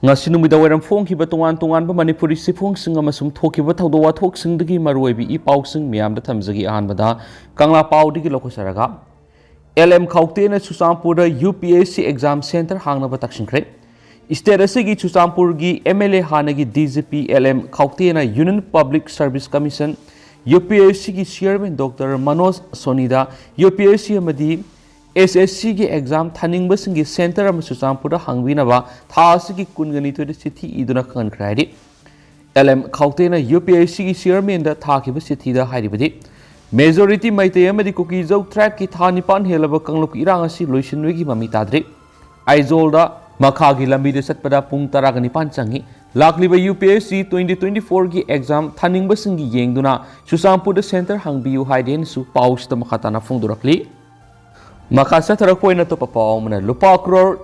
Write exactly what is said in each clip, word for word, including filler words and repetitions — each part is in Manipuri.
ꯉꯁꯤ ꯅꯨꯃꯤꯗꯥꯡ ꯋꯥꯏꯔꯝ ꯐꯣꯡꯈꯤꯕ ꯇꯣꯉꯥꯟ ꯇꯣꯉꯥꯟꯕ ꯃꯅꯤꯄꯨꯔꯤ ꯆꯦꯐꯣꯡꯁꯤꯡ ꯑꯃꯁꯨꯡ ꯊꯣꯛꯈꯤꯕ ꯊꯧꯗꯣꯛ ꯋꯥꯊꯣꯛꯁꯤꯡꯗꯒꯤ ꯃꯔꯨꯑꯣꯏꯕ ꯏ ꯄꯥꯎꯁꯤꯡ ꯃꯌꯥꯝꯗ ꯊꯝꯖꯒꯦ꯫ ꯑꯍꯥꯟꯕꯗ ꯀꯪꯂꯥ ꯄꯥꯎꯗꯒꯤ ꯂꯧꯈꯠꯆꯔꯒ, ꯑꯦꯜ ꯑꯦꯝ ꯈꯥꯎꯇꯦꯅ ꯆꯨꯔꯆꯥꯟꯄꯨꯔꯗ U P S C exam centre ꯍꯥꯡꯅꯕ ꯇꯛꯁꯤꯟꯈ꯭ꯔꯦ꯫ ꯁ꯭ꯇꯦꯠ ꯑꯁꯤꯒꯤ ꯆꯨꯔꯆꯥꯟꯄꯨꯔꯒꯤ ꯑꯦꯝ ꯑꯦꯜ ꯑꯦ ꯍꯥꯟꯅꯒꯤ D G P L M ꯈꯥꯎꯇꯦꯅ union public service commission, U P S C chairman doctor Manoj ꯁꯣꯅꯤꯗ ꯌꯨ ꯄꯤ ꯑꯦꯁ ꯁꯤ ꯑꯃꯗꯤ ꯑꯦꯁ ꯑꯦꯁ ꯁꯤꯒꯤ ꯑꯦꯛꯖꯥꯝ ꯊꯥꯅꯤꯡꯕꯁꯤꯡꯒꯤ ꯁꯦꯟꯇꯔ ꯑꯃ ꯆꯨꯔꯆꯥꯟꯄꯨꯔꯗ ꯍꯥꯡꯕꯤꯅꯕ ꯊꯥ ꯑꯁꯤꯒꯤ ꯀꯨꯟꯒ ꯅꯤꯊꯣꯏꯗ ꯆꯤꯊꯤ ꯏꯗꯨꯅ ꯈꯪꯍꯟꯈ꯭ꯔꯦ ꯍꯥꯏꯔꯤ꯫ ꯑꯦꯜ ꯑꯦꯝ ꯈꯥꯎꯇꯦꯅ ꯌꯨ ꯄꯤ ꯑꯦꯁ ꯁꯤꯒꯤ ꯆꯤꯌꯔꯃꯦꯟꯗ ꯊꯥꯈꯤꯕ ꯆꯤꯊꯤꯗ ꯍꯥꯏꯔꯤꯕꯗꯤ, ꯃꯦꯖꯣꯔꯤꯇꯤ ꯃꯩꯇꯩ ꯑꯃꯗꯤ ꯀꯨꯀꯤ ꯖꯧ ꯇ꯭ꯔꯥꯏꯕꯀꯤ ꯊꯥ ꯅꯤꯄꯥꯟ ꯍꯦꯜꯂꯕ ꯀꯥꯡꯂꯨꯞꯀꯤ ꯏꯔꯥꯡ ꯑꯁꯤ ꯂꯣꯏꯁꯤꯟꯕꯒꯤ ꯃꯃꯤ ꯇꯥꯗ꯭ꯔꯤ꯫ ꯑꯥꯏꯖꯣꯜꯗ ꯃꯈꯥꯒꯤ ꯂꯝꯕꯤꯗ ꯆꯠꯄꯗ ꯄꯨꯡ ꯇꯔꯥꯒ ꯅꯤꯄꯥꯟ ꯆꯪꯏ꯫ ꯂꯥꯛꯂꯤꯕ U P S C twenty twenty ꯐꯣꯔꯒꯤ ꯑꯦꯛꯖꯥꯝ ꯊꯥꯅꯤꯡꯕꯁꯤꯡꯒꯤ ꯌꯦꯡꯗꯨꯅ ꯆꯨꯔꯆꯥꯟꯄꯨꯔꯗ ꯁꯦꯟꯇꯔ ꯍꯥꯡꯕꯤꯌꯨ ꯍꯥꯏꯗꯦꯅꯁꯨ ꯄꯥꯎꯁꯤꯗ ꯃꯈꯥ ꯇꯥꯅ ꯐꯣꯡꯗꯣꯔꯛꯂꯤ꯫ ꯃꯈꯥ ꯆꯠꯊꯔꯛꯄ ꯑꯣꯏꯅ ꯑꯇꯣꯞꯄ ꯄꯥꯎ ꯑꯃꯅ, ꯂꯨꯄꯥ ꯀ꯭ꯔꯣꯔ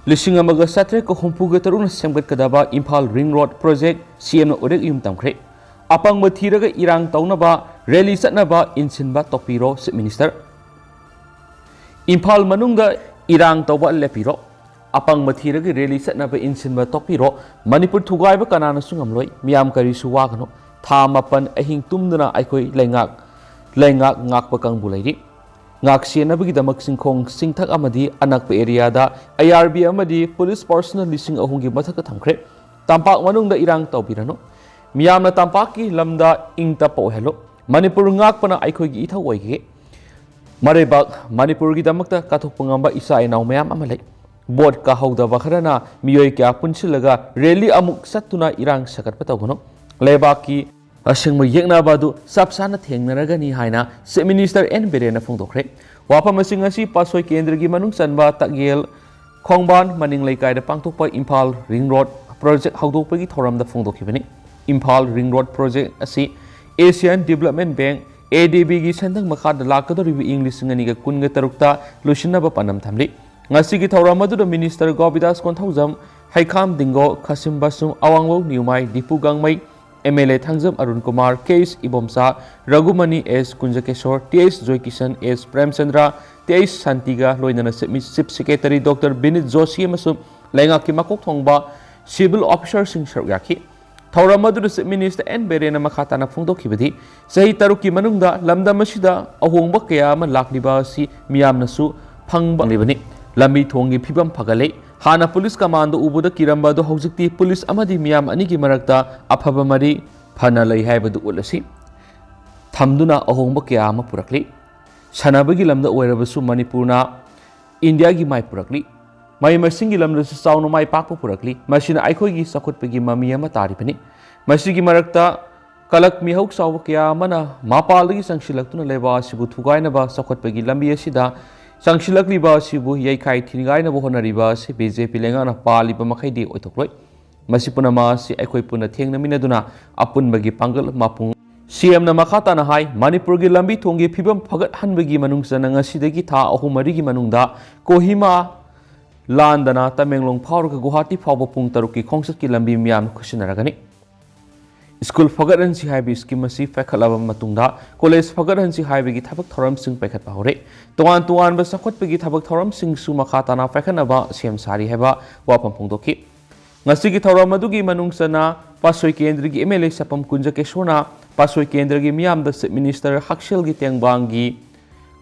ꯂꯤꯁꯤꯡ ꯑꯃꯒ ꯆꯥꯇ꯭ꯔꯦꯠꯀ ꯍꯨꯝꯐꯨꯒ ꯇꯔꯨꯛꯅ ꯁꯦꯝꯒꯠꯀꯗꯕ ꯏꯝꯐꯥꯜ ꯔꯤꯡ ꯔꯣꯗ ꯄ꯭ꯔꯣꯖꯦꯛ ꯁꯤ ꯑꯦꯝꯅ ꯎꯔꯦꯛ ꯌꯨꯝ ꯇꯝꯈ꯭ꯔꯦ꯫ ꯑꯄꯪꯕ ꯊꯤꯔꯒ ꯏꯔꯥꯡ ꯇꯧꯅꯕ ꯔꯦꯂꯤ ꯆꯠꯅꯕ ꯏꯟꯁꯤꯟꯕ ꯇꯣꯛꯄꯤꯔꯣ, ꯆꯤꯐ ꯃꯤꯅꯤꯁꯇꯔ꯫ ꯏꯝꯐꯥꯜ ꯃꯅꯨꯡꯗ ꯏꯔꯥꯡ ꯇꯧꯕ ꯂꯦꯞꯄꯤꯔꯣ꯫ ꯑꯄꯪꯕ ꯊꯤꯔꯒ ꯔꯦꯂꯤ ꯆꯠꯅꯕ ꯏꯟꯁꯤꯟꯕ ꯇꯣꯛꯄꯤꯔꯣ꯫ ꯃꯅꯤꯄꯨꯔ ꯊꯨꯒꯥꯏꯕ ꯀꯅꯥꯅꯁꯨ ꯉꯝꯂꯣꯏ꯫ ꯃꯤꯌꯥꯝ ꯀꯔꯤꯁꯨ ꯋꯥꯒꯅꯨ꯫ ꯊꯥ ꯃꯥꯄꯟ ꯑꯍꯤꯡ ꯇꯨꯝꯗꯅ ꯑꯩꯈꯣꯏ ꯂꯩꯉꯥꯛ, ꯂꯩꯉꯥꯛ ꯉꯥꯛꯄ ꯀꯥꯡꯕꯨ ꯂꯩꯔꯤ꯫ ꯉꯥꯛ ꯁꯦꯟꯅꯕꯒꯤꯗꯃꯛ ꯆꯤꯡꯈꯣꯡ ꯆꯤꯡꯊꯛ ꯑꯃꯗꯤ ꯑꯅꯛꯄ ꯑꯦꯔꯤꯌꯥꯗ ꯑꯥꯏ ꯑꯥꯔ ꯕꯤ ꯑꯃꯗꯤ ꯄꯨꯂꯤꯁ ꯄꯔꯁꯣꯅꯦꯜ ꯂꯤꯁꯤꯡ ꯑꯍꯨꯝꯒꯤ ꯃꯊꯛꯇ ꯊꯝꯈ꯭ꯔꯦ꯫ ꯇꯝꯄꯥꯛ ꯃꯅꯨꯡꯗ ꯏꯔꯥꯡ ꯇꯧꯕꯤꯔꯅꯨ꯫ ꯃꯤꯌꯥꯝꯅ ꯇꯝꯄꯥꯛꯀꯤ ꯂꯝꯗ ꯏꯪ ꯇꯞꯄ ꯑꯣꯏꯍꯜꯂꯨ꯫ ꯃꯅꯤꯄꯨꯔ ꯉꯥꯛꯄꯅ ꯑꯩꯈꯣꯏꯒꯤ ꯏꯊꯧ ꯑꯣꯏꯒꯦ꯫ ꯃꯔꯩꯕꯥꯛ ꯃꯅꯤꯄꯨꯔꯒꯤꯗꯃꯛꯇ ꯀꯠꯊꯣꯛꯄ ꯉꯝꯕ ꯏꯆꯥ ꯏꯅꯥꯎ ꯃꯌꯥꯝ ꯑꯃ ꯂꯩ꯫ ꯚꯣꯠ ꯀꯥꯍꯧꯗꯕ ꯈꯔꯅ ꯃꯤꯑꯣꯏ ꯀꯌꯥ ꯄꯨꯟꯁꯤꯜꯂꯒ ꯔꯦꯂꯤ ꯑꯃꯨꯛ ꯆꯠꯇꯨꯅ ꯏꯔꯥꯡ ꯁꯥꯒꯠꯄ ꯇꯧꯒꯅꯨ꯫ ꯂꯩꯕꯥꯛꯀꯤ ꯑꯁꯦꯡꯕ ꯌꯦꯛꯅꯕ ꯑꯗꯨ ꯆꯞ ꯆꯥꯅ ꯊꯦꯡꯅꯔꯒꯅꯤ ꯍꯥꯏꯅ ꯆꯤꯐ ꯃꯤꯅꯤꯁꯇꯔ ꯑꯦꯟ ꯕꯤꯔꯦꯟꯅ ꯐꯣꯡꯗꯣꯛꯈ꯭ꯔꯦ꯫ ꯋꯥꯐꯝ ꯑꯁꯤꯡ ꯑꯁꯤ ꯄꯥꯠꯁꯣꯏ ꯀꯦꯟꯗ꯭ꯔꯒꯤ ꯃꯅꯨꯡ ꯆꯟꯕ ꯇꯛꯌꯦꯜ ꯈꯣꯡꯕꯥꯟ ꯃꯅꯤꯡ ꯂꯩꯀꯥꯏꯗ ꯄꯥꯡꯊꯣꯛꯄ ꯏꯝꯐꯥꯜ ꯔꯤꯡ ꯔꯣꯗ ꯄ꯭ꯔꯣꯖꯦꯛ ꯍꯧꯗꯣꯛꯄꯒꯤ ꯊꯧꯔꯝꯗ ꯐꯣꯡꯗꯣꯛꯈꯤꯕꯅꯤ꯫ ꯏꯝꯐꯥꯜ ꯔꯤꯡ ꯔꯣꯗ ꯄ꯭ꯔꯣꯖꯦꯛ ꯑꯁꯤ ꯑꯦꯁꯤꯌꯥꯟ ꯗꯤꯕꯂꯞꯃꯦꯟ ꯕꯦꯡꯛ, ꯑꯦ ꯗꯤ ꯕꯤꯒꯤ ꯁꯦꯟꯊꯪ ꯃꯈꯥꯗ ꯂꯥꯛꯀꯗꯧꯔꯤꯕ ꯏꯪ ꯂꯤꯁꯤꯡ ꯑꯅꯤꯒ ꯀꯨꯟꯒ ꯇꯔꯨꯛꯇ ꯂꯣꯏꯁꯤꯟꯅꯕ ꯄꯥꯟꯗꯝ ꯊꯝꯂꯤ꯫ ꯉꯁꯤꯒꯤ ꯊꯧꯔꯝ ꯑꯗꯨꯗ ꯃꯤꯅꯤꯁꯇꯔ ꯒꯣꯕꯤꯗꯥꯁ ꯀꯣꯟꯊꯧꯖꯝ, ꯍꯩꯈꯥꯝ ꯗꯤꯡꯒꯣ, ꯈꯥꯁꯤꯝ ꯕꯥꯁꯨꯝ, ꯑꯋꯥꯡꯂꯧ Newmai, Dipu Gangmei, M L A Thangjam Arun Kumar, K S Ibomcha, Raghumani S Kunjakeshor, T S Joykishan, S Premchandra, T S ꯁꯥꯟꯇꯤꯒ ꯂꯣꯏꯅꯅ ꯆꯤꯐ ꯃꯤ-, chief secretary doctor Vineet Joshi ꯑꯃꯁꯨꯡ ꯂꯩꯉꯥꯛꯀꯤ ꯃꯀꯣꯛ ꯊꯣꯡꯕ civil officerꯁꯤꯡ ꯁꯔꯨꯛ ꯌꯥꯈꯤ꯫ ꯊꯧꯔꯝ ꯑꯗꯨꯗ Chief Minister ꯑꯦꯟ ꯕꯤꯔꯦꯟꯅ ꯃꯈꯥ ꯇꯥꯅ ꯐꯣꯡꯗꯣꯛꯈꯤꯕꯗꯤ, ꯆꯍꯤ ꯇꯔꯨꯛꯀꯤ ꯃꯅꯨꯡꯗ ꯂꯝꯗꯝ ꯑꯁꯤꯗ ꯑꯍꯣꯡꯕ ꯀꯌꯥ ꯑꯃ ꯂꯥꯛꯂꯤꯕ ꯑꯁꯤ ꯃꯤꯌꯥꯝꯅꯁꯨ ꯐꯪꯕ ꯐꯪꯂꯤꯕꯅꯤ꯫ ꯂꯝꯕꯤ ꯊꯣꯡꯒꯤ ꯐꯤꯕꯝ ꯐꯒꯠꯂꯦ꯫ ꯍꯥꯟꯅ ꯄꯨꯂꯤꯁ ꯀꯃꯥꯟꯗꯣ ꯎꯕꯗ ꯀꯤꯔꯝꯕ ꯑꯗꯨ ꯍꯧꯖꯤꯛꯇꯤ ꯄꯨꯂꯤꯁ ꯑꯃꯗꯤ ꯃꯤꯌꯥꯝ ꯑꯅꯤꯒꯤ ꯃꯔꯛꯇ ꯑꯐꯕ ꯃꯔꯤ ꯐꯅ ꯂꯩ ꯍꯥꯏꯕꯗꯨ ꯎꯠꯂꯁꯤ ꯊꯝꯗꯨꯅ ꯑꯍꯣꯡꯕ ꯀꯌꯥ ꯑꯃ ꯄꯨꯔꯛꯂꯤ꯫ ꯁꯥꯟꯅꯕꯒꯤ ꯂꯝꯗ ꯑꯣꯏꯔꯕꯁꯨ ꯃꯅꯤꯄꯨꯔꯅ ꯏꯟꯗꯤꯌꯥꯒꯤ ꯃꯥꯏ ꯄꯨꯔꯛꯂꯤ꯫ ꯃꯍꯩ ꯃꯁꯤꯡꯒꯤ ꯂꯝꯗꯁꯨ ꯆꯥꯎꯅ ꯃꯥꯏ ꯄꯥꯛꯄ ꯄꯨꯔꯛꯂꯤ꯫ ꯃꯁꯤꯅ ꯑꯩꯈꯣꯏꯒꯤ ꯆꯥꯎꯈꯠꯄꯒꯤ ꯃꯃꯤ ꯑꯃ ꯇꯥꯔꯤꯕꯅꯤ꯫ ꯃꯁꯤꯒꯤ ꯃꯔꯛꯇ ꯀꯂꯛ ꯃꯤꯍꯧ ꯆꯥꯎꯕ ꯀꯌꯥ ꯑꯃꯅ ꯃꯄꯥꯜꯗꯒꯤ ꯆꯪꯁꯤꯜꯂꯛꯇꯨꯅ ꯂꯩꯕꯥꯛ ꯑꯁꯤꯕꯨ ꯊꯨꯒꯥꯏꯅꯕ ꯆꯥꯎꯈꯠꯄꯒꯤ ꯂꯝꯕꯤ ꯑꯁꯤꯗ ꯆꯪꯁꯤꯜꯂꯛꯂꯤꯕ ꯑꯁꯤꯕꯨ ꯌꯩꯈꯥꯏ ꯊꯤꯟꯒꯥꯏꯅꯕ ꯍꯣꯠꯅꯔꯤꯕ ꯑꯁꯤ ꯕꯤ ꯖꯦ ꯄꯤ ꯂꯩꯉꯥꯛꯅ ꯄꯥꯜꯂꯤꯕ ꯃꯈꯩꯗꯤ ꯑꯣꯏꯊꯣꯛꯂꯣꯏ꯫ ꯃꯁꯤ ꯄꯨꯝꯅꯃꯛ ꯑꯁꯤ ꯑꯩꯈꯣꯏ ꯄꯨꯟꯅ ꯊꯦꯡꯅꯃꯤꯟꯅꯗꯨꯅ ꯑꯄꯨꯟꯕꯒꯤ ꯄꯥꯡꯒꯜ ꯃꯄꯨꯡ ꯁꯤ ꯑꯦꯝꯅ ꯃꯈꯥ ꯇꯥꯅ ꯍꯥꯏ, ꯃꯅꯤꯄꯨꯔꯒꯤ ꯂꯝꯕꯤ ꯊꯣꯡꯒꯤ ꯐꯤꯕꯝ ꯐꯒꯠꯍꯟꯕꯒꯤ ꯃꯅꯨꯡ ꯆꯟꯅ ꯉꯁꯤꯗꯒꯤ ꯊꯥ ꯑꯍꯨꯝ ꯃꯔꯤꯒꯤ ꯃꯅꯨꯡꯗ ꯀꯣꯍꯤꯃꯥ ꯂꯥꯟꯗꯅ ꯇꯃꯦꯡꯂꯣꯡ ꯐꯥꯎꯔꯒ ꯒꯨꯋꯥꯍꯥꯇꯤ ꯐꯥꯎꯕ ꯄꯨꯡ ꯇꯔꯨꯛꯀꯤ ꯈꯣꯡꯆꯠꯀꯤ ꯂꯝꯕꯤ ꯃꯤꯌꯥꯝꯅ ꯈꯨꯠꯁꯤꯟꯅꯔꯒꯅꯤ꯫ ꯁ꯭ꯀꯨꯜ ꯐꯒꯠꯍꯟꯁꯤ ꯍꯥꯏꯕ ꯁ꯭ꯀꯤꯝ ꯑꯁꯤ ꯄꯥꯏꯈꯠꯂꯕ ꯃꯇꯨꯡꯗ ꯀꯣꯂꯦꯖ ꯐꯒꯠꯍꯟꯁꯤ ꯍꯥꯏꯕꯒꯤ ꯊꯕꯛ ꯊꯧꯔꯝꯁꯤꯡ ꯄꯥꯏꯈꯠꯄ ꯍꯧꯔꯦ꯫ ꯇꯣꯉꯥꯟ ꯇꯣꯉꯥꯟꯕ ꯆꯥꯎꯈꯠꯄꯒꯤ ꯊꯕꯛ ꯊꯧꯔꯝꯁꯤꯡꯁꯨ ꯃꯈꯥ ꯇꯥꯅ ꯄꯥꯏꯈꯠꯅꯕ ꯁꯦꯝ ꯁꯥꯔꯤ ꯍꯥꯏꯕ ꯋꯥꯐꯝ ꯐꯣꯡꯗꯣꯛꯈꯤ꯫ ꯉꯁꯤꯒꯤ ꯊꯧꯔꯝ ꯑꯗꯨꯒꯤ ꯃꯅꯨꯡ ꯆꯟꯅ ꯄꯥꯠꯁꯣꯏ ꯀꯦꯟꯗ꯭ꯔꯒꯤ ꯑꯦꯝ ꯑꯦꯜ ꯑꯦ ꯁꯄꯝ ꯀꯨꯟꯖꯀꯦꯁꯣꯔꯅ ꯄꯥꯠꯁꯣꯏ ꯀꯦꯟꯗ꯭ꯔꯒꯤ ꯃꯤꯌꯥꯝꯗ ꯆꯤꯐ ꯃꯤꯅꯤꯁꯇꯔ ꯍꯛꯁꯦꯜꯒꯤ ꯇꯦꯡꯕꯥꯡꯒꯤ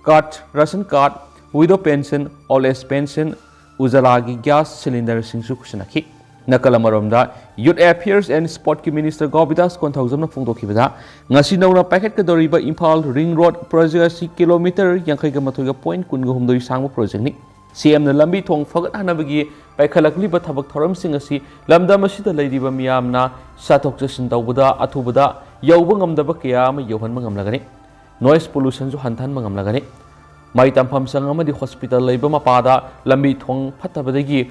card, ration card, widow pension, old age pension, ꯎꯖꯥꯂꯥꯒꯤ ꯒ꯭ꯌꯥꯁ ꯁꯤꯂꯤꯟꯗꯔꯁꯤꯡꯁꯨ ꯈꯨꯠꯁꯤꯟꯅꯈꯤ꯫ ꯅꯥꯀꯜ ꯑꯃꯔꯣꯝꯗ, ꯌꯨꯠ ꯑꯦꯐꯤꯌꯔꯁ ꯑꯦꯟ ꯁ꯭ꯄꯣꯔꯠꯀꯤ ꯃꯤꯅꯤꯁꯇꯔ ꯒꯣꯕꯤꯗꯥꯁ ꯀꯣꯟꯊꯧꯖꯝꯅ ꯐꯣꯡꯗꯣꯛꯈꯤꯕꯗ, ꯉꯁꯤ ꯅꯧꯅ ꯄꯥꯏꯈꯠꯀꯗꯧꯔꯤꯕ ꯏꯝꯐꯥꯜ ꯔꯤꯡ ꯔꯣꯗ ꯄ꯭ꯔꯣꯖꯦꯛ ꯑꯁꯤ ꯀꯤꯂꯣꯃꯤꯇꯔ ꯌꯥꯡꯈꯩꯒ ꯃꯥꯊꯣꯏꯒ ꯄꯣꯏꯟ ꯀꯨꯟꯒ ꯍꯨꯝꯗꯣꯏ ꯁꯥꯡꯕ ꯄ꯭ꯔꯣꯖꯦꯛꯅꯤ꯫ ꯁꯤ ꯑꯦꯝꯅ ꯂꯝꯕꯤ ꯊꯣꯡ ꯐꯒꯠꯍꯟꯅꯕꯒꯤ ꯄꯥꯏꯈꯠꯂꯛꯂꯤꯕ ꯊꯕꯛ ꯊꯧꯔꯝꯁꯤꯡ ꯑꯁꯤ ꯂꯝꯗꯝ ꯑꯁꯤꯗ ꯂꯩꯔꯤꯕ ꯃꯤꯌꯥꯝꯅ ꯆꯠꯊꯣꯛ ꯆꯠꯁꯤꯟ ꯇꯧꯕꯗ ꯑꯊꯨꯕꯗ ꯌꯧꯕ ꯉꯝꯗꯕ ꯀꯌꯥ ꯑꯃ ꯌꯧꯍꯟꯕ ꯉꯝꯂꯒꯅꯤ꯫ ꯅꯣꯏꯁ ꯄꯣꯂꯨꯁꯟꯁꯨ ꯍꯟꯊꯍꯟꯕ ꯉꯝꯂꯒꯅꯤ꯫ ꯃꯍꯩ ꯇꯝꯐꯝ ꯁꯪ ꯑꯃꯗꯤ ꯍꯣꯁꯄꯤꯇꯥꯜ ꯂꯩꯕ ꯃꯄꯥꯗ ꯂꯝꯕꯤ ꯊꯣꯡ ꯐꯠꯇꯕꯗꯒꯤ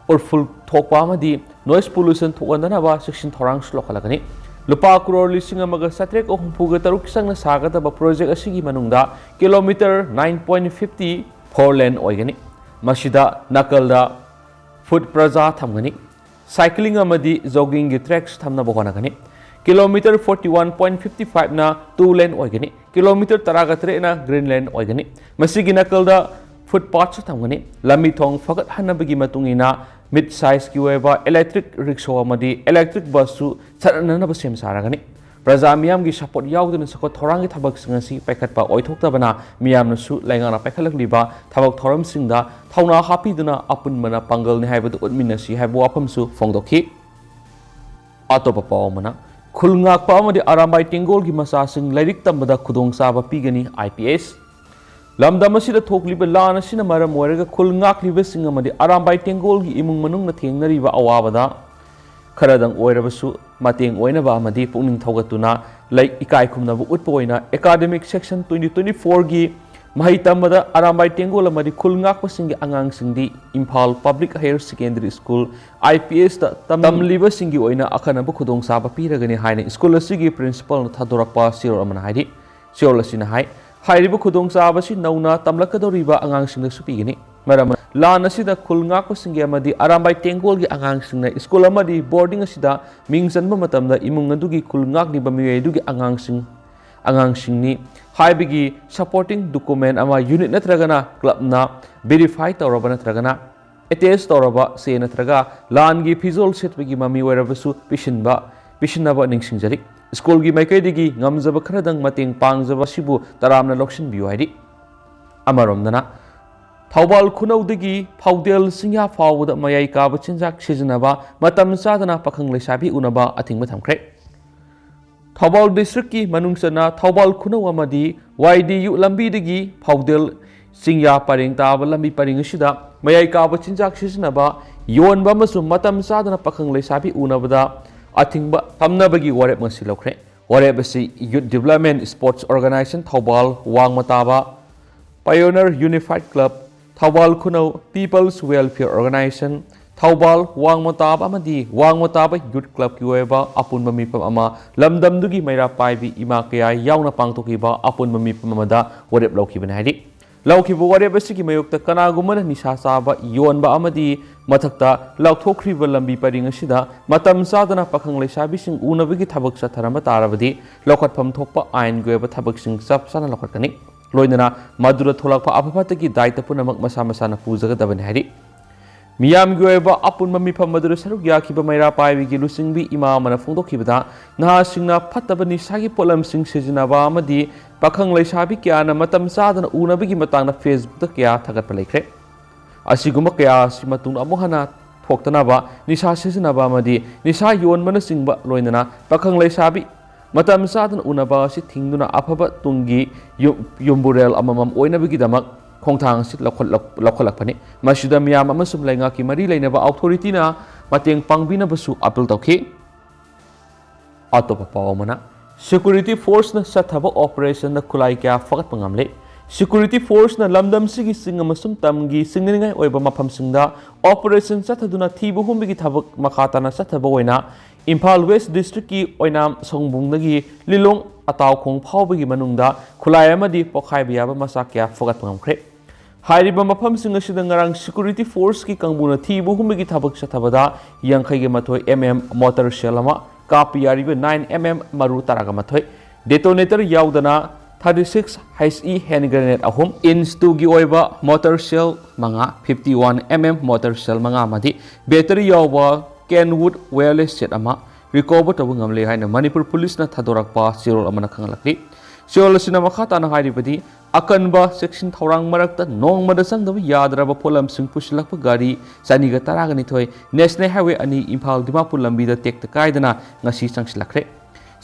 ꯎꯔꯐꯨꯜ ꯊꯣꯛꯄ ꯑꯃꯗꯤ ꯅꯣꯏꯁ ꯄꯣꯂꯨꯁꯟ ꯊꯣꯛꯍꯟꯗꯅꯕ ꯆꯦꯛꯁꯤꯟ ꯊꯧꯔꯥꯡꯁꯨ ꯂꯧꯈꯠꯂꯒꯅꯤ꯫ ꯂꯨꯄꯥ ꯀ꯭ꯔꯣꯔ ꯂꯤꯁꯤꯡ ꯑꯃꯒ ꯆꯥꯇ꯭ꯔꯦꯠꯀ ꯍꯨꯝꯐꯨꯒ ꯇꯔꯨꯛ ꯆꯪꯅ ꯁꯥꯒꯗꯕ ꯄ꯭ꯔꯣꯖꯦꯛ ꯑꯁꯤꯒꯤ ꯃꯅꯨꯡꯗ kilometre nine point fifty four lane ꯑꯣꯏꯒꯅꯤ꯫ ꯃꯁꯤꯗ ꯅꯥꯀꯜꯗ ꯐꯨꯠ ꯄ꯭ꯔꯖꯥ ꯊꯝꯒꯅꯤ꯫ ꯁꯥꯏꯀ꯭ꯂꯤꯡ ꯑꯃꯗꯤ ꯖꯣꯒꯤꯡꯒꯤ ꯇ꯭ꯔꯦꯛꯁ ꯊꯝꯅꯕ ꯍꯣꯠꯅꯒꯅꯤ꯫ Kilometre forty one point fifty fiveꯅ two lane ꯑꯣꯏꯒꯅꯤ꯫ ꯀꯤꯂꯣꯃꯤꯇꯔ ꯇꯔꯥꯒ ꯇꯔꯦꯠꯅ green lane ꯑꯣꯏꯒꯅꯤ꯫ ꯃꯁꯤꯒꯤ ꯅꯥꯀꯜꯗ ꯐꯨꯠ ꯄꯥꯠꯁꯨ ꯊꯝꯒꯅꯤ꯫ ꯂꯝꯕꯤ ꯊꯣꯡ ꯐꯒꯠꯍꯟꯅꯕꯒꯤ ꯃꯇꯨꯡ ꯏꯟꯅ Mid size ꯀꯤ ꯑꯣꯏꯕ electric rickshaw ꯑꯃꯗꯤ electric bus ꯁꯨ ꯆꯠꯅꯅꯕ ꯁꯦꯝ ꯁꯥꯔꯒꯅꯤ꯫ ꯄ꯭ꯔꯖꯥ ꯃꯤꯌꯥꯝꯒꯤ support ꯌꯥꯎꯗꯅ ꯆꯥꯎꯈꯠ ꯊꯧꯔꯥꯡꯒꯤ ꯊꯕꯛꯁꯤꯡ ꯑꯁꯤ ꯄꯥꯏꯈꯠꯄ ꯑꯣꯏꯊꯣꯛꯇꯕꯅ ꯃꯤꯌꯥꯝꯅꯁꯨ ꯂꯩꯉꯥꯛꯅ ꯄꯥꯏꯈꯠꯂꯛꯂꯤꯕ ꯊꯕꯛ ꯊꯧꯔꯝꯁꯤꯡꯗ ꯊꯧꯅꯥ ꯍꯥꯞꯄꯤꯗꯨꯅ ꯑꯄꯨꯟꯕꯅ ꯄꯥꯡꯒꯜꯅꯤ ꯍꯥꯏꯕꯗꯨ ꯎꯠꯃꯤꯟꯅꯁꯤ ꯍꯥꯏꯕ ꯋꯥꯐꯝꯁꯨ ꯐꯣꯡꯗꯣꯛꯈꯤ꯫ ꯑꯇꯣꯞꯄ ꯄꯥꯎ ꯑꯃꯅ, ꯈꯨꯜ ꯉꯥꯛꯄ ꯑꯃꯗꯤ ꯑꯔꯥꯝꯕꯥꯏ ꯇꯦꯡꯒꯣꯜꯒꯤ ꯃꯆꯥꯁꯤꯡ ꯂꯥꯏꯔꯤꯛ ꯇꯝꯕꯗ ꯈꯨꯗꯣꯡꯆꯥꯕ ꯄꯤꯒꯅꯤ, I P S꯫ ꯂꯝꯗꯝ ꯑꯁꯤꯗ ꯊꯣꯛꯂꯤꯕ ꯂꯥꯟ ꯑꯁꯤꯅ ꯃꯔꯝ ꯑꯣꯏꯔꯒ ꯈꯨꯜ ꯉꯥꯛꯂꯤꯕꯁꯤꯡ ꯑꯃꯗꯤ ꯑꯔꯥꯝꯕꯥꯏ ꯇꯦꯡꯒꯣꯜꯒꯤ ꯏꯃꯨꯡ ꯃꯅꯨꯡꯅ ꯊꯦꯡꯅꯔꯤꯕ ꯑꯋꯥꯕꯗ ꯈꯔꯗꯪ ꯑꯣꯏꯔꯕꯁꯨ ꯃꯇꯦꯡ ꯑꯣꯏꯅꯕ ꯑꯃꯗꯤ ꯄꯨꯛꯅꯤꯡ ꯊꯧꯒꯠꯇꯨꯅ ꯂꯩ ꯏꯀꯥꯏ ꯈꯨꯝꯅꯕ ꯎꯠꯄ ꯑꯣꯏꯅ academic session twenty twenty-four ꯒꯤ ꯃꯍꯩ ꯇꯝꯕꯗ ꯑꯔꯥꯝꯕꯥꯏ ꯇꯦꯡꯒꯣꯜ ꯑꯃꯗꯤ ꯈꯨꯜ ꯉꯥꯛꯄꯁꯤꯡꯒꯤ ꯑꯉꯥꯡꯁꯤꯡꯗꯤ Imphal Public Higher Secondary School, I P S ꯇ ꯇꯝꯂꯤꯕꯁꯤꯡꯒꯤ ꯑꯣꯏꯅ ꯑꯈꯟꯅꯕ ꯈꯨꯗꯣꯡꯆꯥꯕ ꯄꯤꯔꯒꯅꯤ ꯍꯥꯏꯅ school ꯑꯁꯤꯒꯤ principal ꯅ ꯊꯥꯗꯣꯔꯛꯄ ꯆꯦꯔꯣꯜ ꯑꯃꯅ ꯍꯥꯏꯔꯤ꯫ ꯆꯦꯔꯣꯜ ꯑꯁꯤꯅ ꯍꯥꯏ, ꯍꯥꯏꯔꯤꯕ ꯈꯨꯗꯣꯡꯆꯥꯕ ꯑꯁꯤ ꯅꯧꯅ ꯇꯝꯂꯛꯀꯗꯧꯔꯤꯕ ꯑꯉꯥꯡꯁꯤꯡꯗꯁꯨ ꯄꯤꯒꯅꯤ꯫ ꯃꯔꯝ ꯑꯗꯨꯅ ꯂꯥꯟ ꯑꯁꯤꯗ ꯈꯨꯜ ꯉꯥꯛꯄꯁꯤꯡꯒꯤ ꯑꯃꯗꯤ ꯑꯔꯥꯝꯕꯥꯏ ꯇꯦꯡꯒꯣꯜꯒꯤ ꯑꯉꯥꯡꯁꯤꯡꯅ school ꯑꯃꯗꯤ boarding ꯑꯁꯤꯗ ꯃꯤꯡ ꯆꯟꯕ ꯃꯇꯝꯗ ꯏꯃꯨꯡ ꯑꯗꯨꯒꯤ ꯈꯨꯜ ꯉꯥꯛꯂꯤꯕ ꯃꯤꯑꯣꯏ ꯑꯗꯨꯒꯤ ꯑꯉꯥꯡꯁꯤꯡ, ꯑꯉꯥꯡꯁꯤꯡꯅꯤ ꯍꯥꯏꯕꯒꯤ supporting document ꯑꯃ unit ꯅꯠꯇ꯭ꯔꯒꯅ club ꯅ verify ꯇꯧꯔꯕ ꯅꯠꯇ꯭ꯔꯒꯅ attest ꯇꯧꯔꯕ ꯆꯦ ꯅꯠꯇ꯭ꯔꯒ ꯂꯥꯟꯒꯤ ꯐꯤꯖꯣꯜ ꯁꯦꯠꯄꯒꯤ ꯃꯃꯤ ꯑꯣꯏꯔꯕꯁꯨ ꯄꯤꯁꯤꯟꯕ, ꯄꯤꯁꯤꯟꯅꯕ ꯅꯤꯡꯁꯤꯡꯖꯔꯤ꯫ School ꯒꯤ ꯃꯥꯏꯀꯩꯗꯒꯤ ꯉꯝꯖꯕ ꯈꯔꯗꯪ ꯃꯇꯦꯡ ꯄꯥꯡꯖꯕ ꯑꯁꯤꯕꯨ ꯇꯔꯥꯝꯅ ꯂꯧꯁꯤꯟꯕꯤꯌꯨ ꯍꯥꯏꯔꯤ꯫ ꯑꯃꯔꯣꯝꯗꯅ, ꯊꯧꯕꯥꯜ ꯈꯨꯅꯧꯗꯒꯤ ꯄꯥꯎꯗꯦꯜ ꯆꯤꯡꯌꯥ ꯐꯥꯎꯕꯗ ꯃꯌꯥꯏ ꯀꯥꯕ ꯆꯤꯟꯖꯥꯛ ꯁꯤꯖꯤꯟꯅꯕ ꯃꯇꯝ ꯆꯥꯗꯅ ꯄꯥꯈꯪ ꯂꯩꯁꯥꯕꯤ ꯎꯅꯕ ꯑꯊꯤꯡꯕ ꯊꯝꯈ꯭ꯔꯦ꯫ ꯊꯧꯕꯥꯜ district ꯀꯤ ꯃꯅꯨꯡ ꯆꯟꯅ ꯊꯧꯕꯥꯜ ꯈꯨꯅꯧ ꯑꯃꯗꯤ Y D U ꯂꯝꯕꯤꯗꯒꯤ ꯄꯥꯎꯗꯦꯜ ꯆꯤꯡꯌꯥ ꯄꯔꯦꯡ ꯇꯥꯕ ꯂꯝꯕꯤ ꯄꯔꯤꯡ ꯑꯁꯤꯗ ꯃꯌꯥꯏ ꯀꯥꯕ ꯆꯤꯟꯖꯥꯛ ꯁꯤꯖꯤꯟꯅꯕ, ꯌꯣꯟꯕ ꯑꯃꯁꯨꯡ ꯃꯇꯝ ꯆꯥꯗꯅ ꯄꯥꯈꯪ ꯂꯩꯁꯥꯕꯤ ꯎꯅꯕꯗ ꯑꯊꯤꯡꯕ ꯊꯝꯅꯕꯒꯤ ꯋꯥꯔꯦꯞ ꯉꯁꯤ ꯂꯧꯈ꯭ꯔꯦ꯫ ꯋꯥꯔꯦꯞ ꯑꯁꯤ Youth Development Sports Organisation Thoubal, ꯋꯥꯡꯃ ꯇꯥꯕ Pioneer Unified Club, Thoubal ꯈꯨꯅꯧ People's Welfare Organisation, Thoubal, ꯋꯥꯡꯃ ꯇꯥꯕ ꯑꯃꯗꯤ ꯋꯥꯡꯃ ꯇꯥꯕ Youth Club ꯀꯤ ꯑꯣꯏꯕ ꯑꯄꯨꯟꯕ ꯃꯤꯐꯝ ꯑꯃ ꯂꯝꯗꯝꯗꯨꯒꯤ ꯃꯩꯔꯥ ꯄꯥꯏꯕꯤ ꯏꯃꯥ ꯀꯌꯥ ꯌꯥꯎꯅ ꯄꯥꯡꯊꯣꯛꯈꯤꯕ ꯑꯄꯨꯟꯕ ꯃꯤꯐꯝ ꯑꯃꯗ ꯋꯥꯔꯦꯞ ꯂꯧꯈꯤꯕꯅꯤ ꯍꯥꯏꯔꯤ꯫ ꯂꯧꯈꯤꯕ ꯋꯥꯔꯦꯞ ꯑꯁꯤꯒꯤ ꯃꯥꯌꯣꯛꯇ ꯀꯅꯥꯒꯨꯝꯕꯅ ꯅꯤꯁꯥ ꯆꯥꯕ, ꯌꯣꯟꯕ ꯑꯃꯗꯤ ꯃꯊꯛꯇ ꯂꯥꯎꯊꯣꯛꯈ꯭ꯔꯤꯕ ꯂꯝꯕꯤ ꯄꯔꯤꯡ ꯑꯁꯤꯗ ꯃꯇꯝ ꯆꯥꯗꯅ ꯄꯥꯈꯪ ꯂꯩꯁꯥꯕꯤꯁꯤꯡ ꯎꯅꯕꯒꯤ ꯊꯕꯛ ꯆꯠꯊꯔꯝꯕ ꯇꯥꯔꯕꯗꯤ ꯂꯧꯈꯠꯐꯝ ꯊꯣꯛꯄ ꯑꯥꯏꯟꯒꯤ ꯑꯣꯏꯕ ꯊꯕꯛꯁꯤꯡ ꯆꯞ ꯆꯥꯅ ꯂꯧꯈꯠꯀꯅꯤ꯫ ꯂꯣꯏꯅꯅ ꯃꯗꯨꯗ ꯊꯣꯛꯂꯛꯄ ꯑꯐ ꯐꯠꯇꯒꯤ ꯗꯥꯏꯇ ꯄꯨꯝꯅꯃꯛ ꯃꯁꯥ ꯃꯁꯥꯅ ꯄꯨꯖꯒꯗꯕꯅꯤ ꯍꯥꯏꯔꯤ꯫ ꯃꯤꯌꯥꯝꯒꯤ ꯑꯣꯏꯕ ꯑꯄꯨꯟꯕ ꯃꯤꯐꯝ ꯑꯗꯨꯗ ꯁꯔꯨꯛ ꯌꯥꯈꯤꯕ ꯃꯩꯔꯥ ꯄꯥꯏꯕꯤꯒꯤ ꯂꯨꯆꯤꯡꯕꯤ ꯏꯃꯥ ꯑꯃꯅ ꯐꯣꯡꯗꯣꯛꯈꯤꯕꯗ, ꯅꯍꯥꯁꯤꯡꯅ ꯐꯠꯇꯕ ꯅꯤꯁꯥꯒꯤ ꯄꯣꯠꯂꯝꯁꯤꯡ ꯁꯤꯖꯤꯟꯅꯕ ꯑꯃꯗꯤ ꯄꯥꯈꯪ ꯂꯩꯁꯥꯕꯤ ꯀꯌꯥꯅ ꯃꯇꯝ ꯆꯥꯗꯅ ꯎꯅꯕꯒꯤ ꯃꯇꯥꯡꯗ Facebook ꯀꯌꯥ ꯊꯥꯒꯠꯄ ꯂꯩꯈ꯭ꯔꯦ꯫ ꯑꯁꯤꯒꯨꯝꯕ ꯀꯌꯥ ꯑꯁꯤ ꯃꯇꯨꯡꯗ ꯑꯃꯨꯛ ꯍꯟꯅ ꯊꯣꯛꯇꯅꯕ, ꯅꯤꯁꯥ ꯁꯤꯖꯤꯟꯅꯕ ꯑꯃꯗꯤ ꯅꯤꯁꯥ ꯌꯣꯟꯕꯅꯆꯤꯡꯕ, ꯂꯣꯏꯅꯅ ꯄꯥꯈꯪ ꯂꯩꯁꯥꯕꯤ ꯃꯇꯝ ꯆꯥꯗꯅ ꯎꯅꯕ ꯑꯁꯤ ꯊꯤꯡꯗꯨꯅ ꯑꯐꯕ ꯇꯨꯡꯒꯤ ꯌꯨꯝ, ꯌꯨꯝꯕꯨꯔꯦꯜ ꯑꯃꯃꯝ ꯑꯣꯏꯅꯕꯒꯤꯗꯃꯛ ꯈꯣꯡꯊꯥꯡ ꯑꯁꯤ ꯂꯧꯈꯠꯂꯛ-, ꯂꯧꯈꯠꯂꯛꯄꯅꯤ꯫ ꯃꯁꯤꯗ ꯃꯤꯌꯥꯝ ꯑꯃꯁꯨꯡ ꯂꯩꯉꯥꯛꯀꯤ ꯃꯔꯤ ꯂꯩꯅꯕ ꯑꯣꯊꯣꯔꯤꯇꯤꯅ ꯃꯇꯦꯡ ꯄꯥꯡꯕꯤꯅꯕꯁꯨ ꯑꯥꯄꯤꯜ ꯇꯧꯈꯤ꯫ ꯑꯇꯣꯞꯄ ꯄꯥꯎ ꯑꯃꯅ, ꯁꯦꯀ꯭ꯌꯨꯔꯤꯇꯤ ꯐꯣꯔꯁꯅ ꯆꯠꯊꯕ ꯑꯣꯄꯔꯦꯁꯟꯗ ꯈꯨꯠꯂꯥꯏ ꯀꯌꯥ ꯐꯒꯠꯄ ꯉꯝꯂꯦ꯫ ꯁꯦꯀ꯭ꯌꯨꯔꯤꯇꯤ ꯐꯣꯔꯁꯅ ꯂꯝꯗꯝꯁꯤꯒꯤ ꯆꯤꯡ ꯑꯃꯁꯨꯡ ꯇꯝꯒꯤ ꯁꯤꯡꯅꯅꯤꯡꯉꯥꯏ ꯑꯣꯏꯕ ꯃꯐꯝꯁꯤꯡꯗ ꯑꯣꯄꯔꯦꯁꯟ ꯆꯠꯊꯗꯨꯅ ꯊꯤꯕ ꯍꯨꯝꯕꯒꯤ ꯊꯕꯛ ꯃꯈꯥ ꯇꯥꯅ ꯆꯠꯊꯕ ꯑꯣꯏꯅ ꯏꯝꯐꯥꯜ ꯋꯦꯁ ꯗꯤꯁꯇ꯭ꯔꯤꯛꯀꯤ ꯑꯣꯏꯅꯥꯝ ꯁꯣꯡꯕꯨꯡꯗꯒꯤ ꯂꯤꯂꯣꯡ ꯑꯇꯥꯎꯈꯣꯡ ꯐꯥꯎꯕꯒꯤ ꯃꯅꯨꯡꯗ ꯈꯨꯠꯂꯥꯏ ꯑꯃꯗꯤ ꯄꯣꯈꯥꯏꯕ ꯌꯥꯕ ꯃꯆꯥꯛ ꯀꯌꯥ ꯐꯒꯠꯄ ꯉꯝꯈ꯭ꯔꯦ꯫ ꯍꯥꯏꯔꯤꯕ ꯃꯐꯝꯁꯤꯡ ꯑꯁꯤꯗ ꯉꯔꯥꯡ ꯁꯦꯀ꯭ꯌꯨꯔꯤꯇꯤ ꯐꯣꯔꯁꯀꯤ ꯀꯥꯡꯕꯨꯅ ꯊꯤꯕ ꯍꯨꯝꯕꯒꯤ ꯊꯕꯛ ꯆꯠꯊꯕꯗ ꯌꯥꯡꯈꯩꯒ ꯃꯥꯊꯣꯏ M M ꯃꯣꯇꯔ ꯁꯦꯜ ꯑꯃ, ꯀꯥꯞꯄ ꯌꯥꯔꯤꯕ nine M M ꯃꯔꯨ ꯇꯔꯥꯒ ꯃꯥꯊꯣꯏ, ꯗꯦꯇꯣꯅꯦꯇꯔ ꯌꯥꯎꯗꯅ thirty six H E hand grenade ꯑꯍꯨꯝ, ꯏꯟꯆ ꯇꯨꯒꯤ ꯑꯣꯏꯕ ꯃꯣꯇꯔ ꯁꯦꯜ ꯃꯉꯥ, fifty one M M mortar shell ꯃꯉꯥ ꯑꯃꯗꯤ ꯕꯦꯇꯔꯤ ꯌꯥꯎꯕ Kenwood wireless set ꯑꯃ ꯔꯤꯀꯣꯚꯔ ꯇꯧꯕ ꯉꯝꯂꯦ ꯍꯥꯏꯅ ꯃꯅꯤꯄꯨꯔ ꯄꯨꯂꯤꯁꯅ ꯊꯥꯗꯣꯔꯛꯄ ꯆꯦꯔꯣꯜ ꯑꯃꯅ ꯈꯪꯍꯜꯂꯛꯂꯤ꯫ ꯆꯦꯔꯣꯜ ꯑꯁꯤꯅ ꯃꯈꯥ ꯇꯥꯅ ꯍꯥꯏꯔꯤꯕꯗꯤ, ꯑꯀꯟꯕ ꯆꯦꯛꯁꯤꯟ ꯊꯧꯔꯥꯡ ꯃꯔꯛꯇ ꯅꯣꯡꯃꯗ ꯆꯪꯗꯕ ꯌꯥꯗ꯭ꯔꯕ ꯄꯣꯠꯂꯝꯁꯤꯡ ꯄꯨꯁꯤꯜꯂꯛꯄ ꯒꯥꯔꯤ ꯆꯅꯤꯒ ꯇꯔꯥꯒ ꯅꯤꯊꯣꯏ National Highway ꯑꯅꯤ ꯏꯝꯐꯥꯜ ꯗꯤꯃꯥꯄꯨꯔ ꯂꯝꯕꯤꯗ ꯇꯦꯛꯇ ꯀꯥꯏꯗꯅ ꯉꯁꯤ ꯆꯪꯁꯤꯜꯂꯛꯈ꯭ꯔꯦ꯫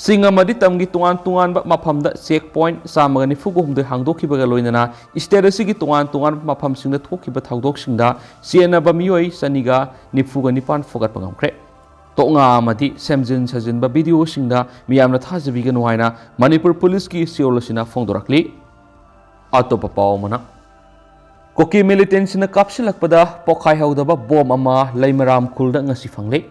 ꯆꯤꯡ ꯑꯃꯗꯤ ꯇꯝꯒꯤ ꯇꯣꯉꯥꯟ ꯇꯣꯉꯥꯟꯕ ꯃꯐꯝꯗ check point ꯆꯥꯝꯃꯒ ꯅꯤꯐꯨꯒ ꯍꯨꯝꯗꯣꯏ ꯍꯥꯡꯗꯣꯛꯈꯤꯕꯒ ꯂꯣꯏꯅꯅ state ꯑꯁꯤꯒꯤ ꯇꯣꯉꯥꯟ ꯇꯣꯉꯥꯟꯕ ꯃꯐꯝꯁꯤꯡꯗ ꯊꯣꯛꯈꯤꯕ ꯊꯧꯗꯣꯛꯁꯤꯡꯗ ꯆꯦꯟꯅꯕ ꯃꯤꯑꯣꯏ ꯆꯅꯤꯒ ꯅꯤꯐꯨꯒ ꯅꯤꯄꯥꯟ ꯐꯨꯒꯠꯄ ꯉꯝꯈ꯭ꯔꯦ꯫ ꯇꯣꯛꯉꯥ ꯑꯃꯗꯤ ꯁꯦꯝꯖꯤꯟ ꯁꯥꯖꯤꯟꯕ videoꯁꯤꯡꯗ ꯃꯤꯌꯥꯝꯅ ꯊꯥꯖꯕꯤꯒꯅꯨ ꯍꯥꯏꯅ ꯃꯅꯤꯄꯨꯔ ꯄꯨꯂꯤꯁꯀꯤ ꯆꯦꯔꯣꯜ ꯑꯁꯤꯅ ꯐꯣꯡꯗꯣꯔꯛꯂꯤ꯫ ꯑꯇꯣꯞꯄ ꯄꯥꯎ ꯑꯃꯅ, ꯀꯨꯀꯤ militantꯁꯤꯡꯅ ꯀꯥꯞꯁꯤꯜꯂꯛꯄꯗ ꯄꯣꯈꯥꯏꯍꯧꯗꯕ ꯕꯣꯝ ꯑꯃ ꯂꯩꯃꯔꯥꯝ ꯈꯨꯜꯗ ꯉꯁꯤ ꯐꯪꯂꯦ꯫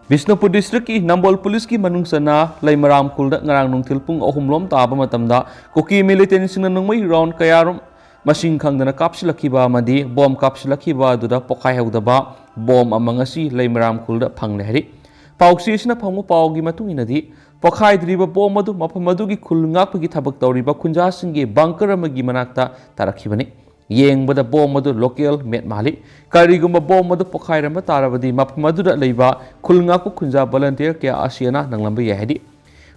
ꯕꯤꯁꯅꯨꯄꯨꯔ districtꯀꯤ ꯅꯝꯕꯣꯜ ꯄꯨꯂꯤꯁꯀꯤ ꯃꯅꯨꯡ ꯆꯟꯅ ꯂꯩꯃꯔꯥꯝ ꯈꯨꯜꯗ ꯉꯔꯥꯡ ꯅꯨꯡꯊꯤꯜ ꯄꯨꯡ ꯑꯍꯨꯝ ꯂꯣꯝ ꯇꯥꯕ ꯃꯇꯝꯗ ꯀꯨꯀꯤ militantꯁꯤꯡꯅ ꯅꯣꯡꯃꯩ round ꯀꯌꯥꯔꯣꯝ ꯃꯁꯤꯡ ꯈꯪꯗꯅ ꯀꯥꯞꯁꯤꯜꯂꯛꯈꯤꯕ ꯑꯃꯗꯤ ꯕꯣꯝ ꯀꯥꯞꯁꯤꯜꯂꯛꯈꯤꯕ ꯑꯗꯨꯗ ꯄꯣꯈꯥꯏꯍꯧꯗꯕ ꯕꯣꯝ ꯑꯃ ꯉꯁꯤ ꯂꯩꯃꯔꯥꯝ ꯈꯨꯜꯗ ꯐꯪꯂꯦ ꯍꯥꯏꯔꯤ꯫ ꯄꯥꯎꯆꯦ ꯑꯁꯤꯅ ꯐꯪꯕ ꯄꯥꯎꯒꯤ ꯃꯇꯨꯡ ꯏꯟꯅꯗꯤ, ꯄꯣꯈꯥꯏꯗ꯭ꯔꯤꯕ ꯕꯣꯝ ꯑꯗꯨ ꯃꯐꯝ ꯑꯗꯨꯒꯤ ꯈꯨꯜ ꯉꯥꯛꯄꯒꯤ ꯊꯕꯛ ꯇꯧꯔꯤꯕ ꯈꯨꯟꯖꯥꯁꯤꯡꯒꯤ bunker ꯑꯃꯒꯤ ꯃꯅꯥꯛꯇ ꯇꯥꯔꯛꯈꯤꯕꯅꯤ꯫ ꯌꯦꯡꯕꯗ ꯕꯣꯝ ꯑꯗꯨ local made ꯃꯥꯜꯂꯤ꯫ ꯀꯔꯤꯒꯨꯝꯕ ꯕꯣꯝ ꯑꯗꯨ ꯄꯣꯈꯥꯏꯔꯝꯕ ꯇꯥꯔꯕꯗꯤ ꯃꯐꯝ ꯑꯗꯨꯗ ꯂꯩꯕ ꯈꯨꯜ ꯉꯥꯛꯄ ꯈꯨꯟꯖꯥ volunteer ꯀꯌꯥ ꯑꯁꯤ ꯑꯅꯥ ꯅꯪꯂꯝꯕ ꯌꯥꯏ ꯍꯥꯏꯔꯤ꯫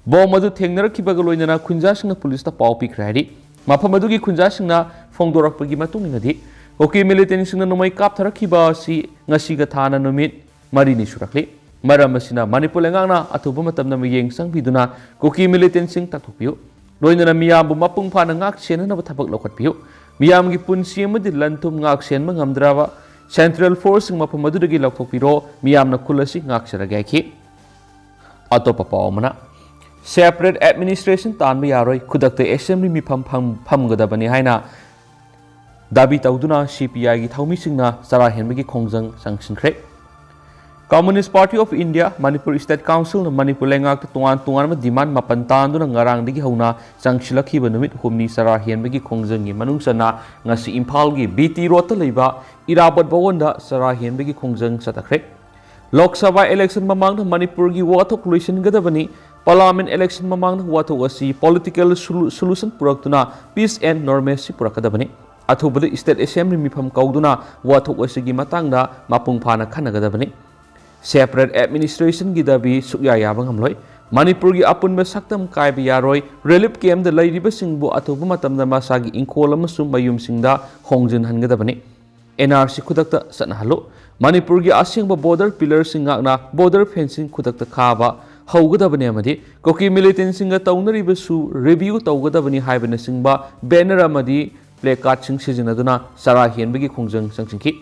ꯕꯣꯝ ꯑꯗꯨ ꯊꯦꯡꯅꯔꯛꯈꯤꯕꯒ ꯂꯣꯏꯅꯅ ꯈꯨꯟꯖꯥꯁꯤꯡꯅ ꯄꯨꯂꯤꯁꯇ ꯄꯥꯎ ꯄꯤꯈ꯭ꯔꯦ ꯍꯥꯏꯔꯤ꯫ ꯃꯐꯝ ꯑꯗꯨꯒꯤ ꯈꯨꯟꯖꯥꯁꯤꯡꯅ ꯐꯣꯡꯗꯣꯔꯛꯄꯒꯤ ꯃꯇꯨꯡ ꯏꯟꯅꯗꯤ, ꯀꯨꯀꯤ militantꯁꯤꯡꯅ ꯅꯣꯡꯃꯩ ꯀꯥꯞꯊꯔꯛꯈꯤꯕ ꯑꯁꯤ ꯉꯁꯤꯒ ꯊꯥꯅ ꯅꯨꯃꯤꯠ ꯃꯔꯤꯅꯤ ꯁꯨꯔꯛꯂꯤ꯫ ꯃꯔꯝ ꯑꯁꯤꯅ ꯃꯅꯤꯄꯨꯔ ꯂꯩꯉꯥꯛꯅ ꯑꯊꯨꯕ ꯃꯇꯝꯗ ꯃꯤꯠꯌꯦꯡ ꯆꯪꯕꯤꯗꯨꯅ ꯀꯨꯀꯤ militantꯁꯤꯡ ꯇꯥꯟꯊꯣꯛꯄꯤꯌꯨ꯫ ꯂꯣꯏꯅꯅ ꯃꯤꯌꯥꯝꯕꯨ ꯃꯄꯨꯡ ꯐꯥꯅ ꯉꯥꯛ ꯁꯦꯟꯅꯅꯕ ꯊꯕꯛ ꯂꯧꯈꯠꯄꯤꯌꯨ꯫ ꯃꯤꯌꯥꯝꯒꯤ ꯄꯨꯟꯁꯤ ꯑꯃꯗꯤ ꯂꯟ ꯊꯨꯝ ꯉꯥꯛ ꯁꯦꯟꯕ ꯉꯝꯗ꯭ꯔꯕ central forceꯁꯤꯡ ꯃꯐꯝ ꯑꯗꯨꯗꯒꯤ ꯂꯧꯊꯣꯛꯄꯤꯔꯣ꯫ ꯃꯤꯌꯥꯝꯅ ꯈꯨꯜ ꯑꯁꯤ ꯉꯥꯛ ꯁꯦꯟꯅꯒꯦ ꯍꯥꯏꯈꯤ꯫ ꯑꯇꯣꯞꯄ ꯄꯥꯎ ꯑꯃꯅ, separate administration ꯇꯥꯟꯕ ꯌꯥꯔꯣꯏ, ꯈꯨꯗꯛꯇ assembly ꯃꯤꯐꯝ ꯐꯝ-, ꯐꯝꯒꯗꯕꯅꯤ ꯍꯥꯏꯅ ꯗꯥꯕꯤ ꯇꯧꯗꯨꯅ CPIꯒꯤ ꯊꯧꯃꯤꯁꯤꯡꯅ ꯆꯔꯥ ꯍꯦꯟꯕꯒꯤ ꯈꯣꯡꯖꯪ ꯆꯪꯁꯤꯟꯈ꯭ꯔꯦ꯫ Communist Party of India, Manipur State Councilꯅ Manipur ꯂꯩꯉꯥꯛꯇ ꯇꯣꯉꯥꯟ ꯇꯣꯉꯥꯟꯕ demand ꯃꯥꯄꯟ ꯇꯥꯟꯗꯨꯅ ꯉꯔꯥꯡꯗꯒꯤ ꯍꯧꯅ ꯆꯪꯁꯤꯜꯂꯛꯈꯤꯕ ꯅꯨꯃꯤꯠ ꯍꯨꯝꯅꯤ ꯆꯔꯥ ꯍꯦꯟꯕꯒꯤ ꯈꯣꯡꯖꯪꯒꯤ ꯃꯅꯨꯡ ꯆꯟꯅ ꯉꯁꯤ ꯏꯝꯐꯥꯜꯒꯤ BT Roadꯇ ꯂꯩꯕ ꯏꯔꯥꯕꯣꯠ ꯚꯋꯟꯗ ꯆꯔꯥ ꯍꯦꯟꯕꯒꯤ ꯈꯣꯡꯖꯪ ꯆꯠꯊꯈ꯭ꯔꯦ꯫ ꯂꯣꯛ ꯁꯚꯥ election ꯃꯃꯥꯡꯗ ꯃꯅꯤꯄꯨꯔꯒꯤ ꯋꯥꯊꯣꯛ ꯂꯣꯏꯁꯤꯟꯒꯗꯕꯅꯤ, Parliament election ꯃꯃꯥꯡꯗ ꯋꯥꯊꯣꯛ ꯑꯁꯤ political solu-, solution ꯄꯨꯔꯛꯇꯨꯅ peace and normalcy ꯄꯨꯔꯛꯀꯗꯕꯅꯤ꯫ ꯑꯊꯨꯕꯗ State Assembly ꯃꯤꯐꯝ ꯀꯧꯗꯨꯅ ꯋꯥꯊꯣꯛ ꯑꯁꯤꯒꯤ ꯃꯇꯥꯡꯗ ꯃꯄꯨꯡ ꯐꯥꯅ ꯈꯟꯅꯒꯗꯕꯅꯤ꯫ Separate administrationꯒꯤ ꯗꯥꯕꯤ ꯁꯨꯛꯌꯥ ꯌꯥꯕ ꯉꯝꯂꯣꯏ꯫ ꯃꯅꯤꯄꯨꯔꯒꯤ ꯑꯄꯨꯟꯕ ꯁꯛꯇꯝ ꯀꯥꯏꯕ ꯌꯥꯔꯣꯏ꯫ Relief campꯇ ꯂꯩꯔꯤꯕꯁꯤꯡꯕꯨ ꯑꯊꯨꯕ ꯃꯇꯝꯗ ꯃꯁꯥꯒꯤ ꯏꯪꯈꯣꯜ ꯑꯃꯁꯨꯡ ꯃꯌꯨꯝꯁꯤꯡꯗ ꯍꯣꯡꯖꯤꯟꯍꯟꯒꯗꯕꯅꯤ꯫ NRC ꯈꯨꯗꯛꯇ ꯆꯠꯅꯍꯜꯂꯨ꯫ ꯃꯅꯤꯄꯨꯔꯒꯤ ꯑꯁꯦꯡꯕ border pillarꯁꯤꯡ ꯉꯥꯛꯅ border fencing ꯈꯨꯗꯛꯇ ꯈꯥꯕ ꯍꯧꯒꯗꯕꯅꯤ ꯑꯃꯗꯤ ꯀꯨꯀꯤ militantꯁꯤꯡꯒ ꯇꯧꯅꯔꯤꯕꯁꯨ review ꯇꯧꯒꯗꯕꯅꯤ ꯍꯥꯏꯕꯅꯆꯤꯡꯕ banner ꯑꯃꯗꯤ placardꯁꯤꯡ ꯁꯤꯖꯤꯟꯅꯗꯨꯅ ꯆꯔꯥ ꯍꯦꯟꯕꯒꯤ ꯈꯣꯡꯖꯪ ꯆꯪꯁꯤꯟꯈꯤ꯫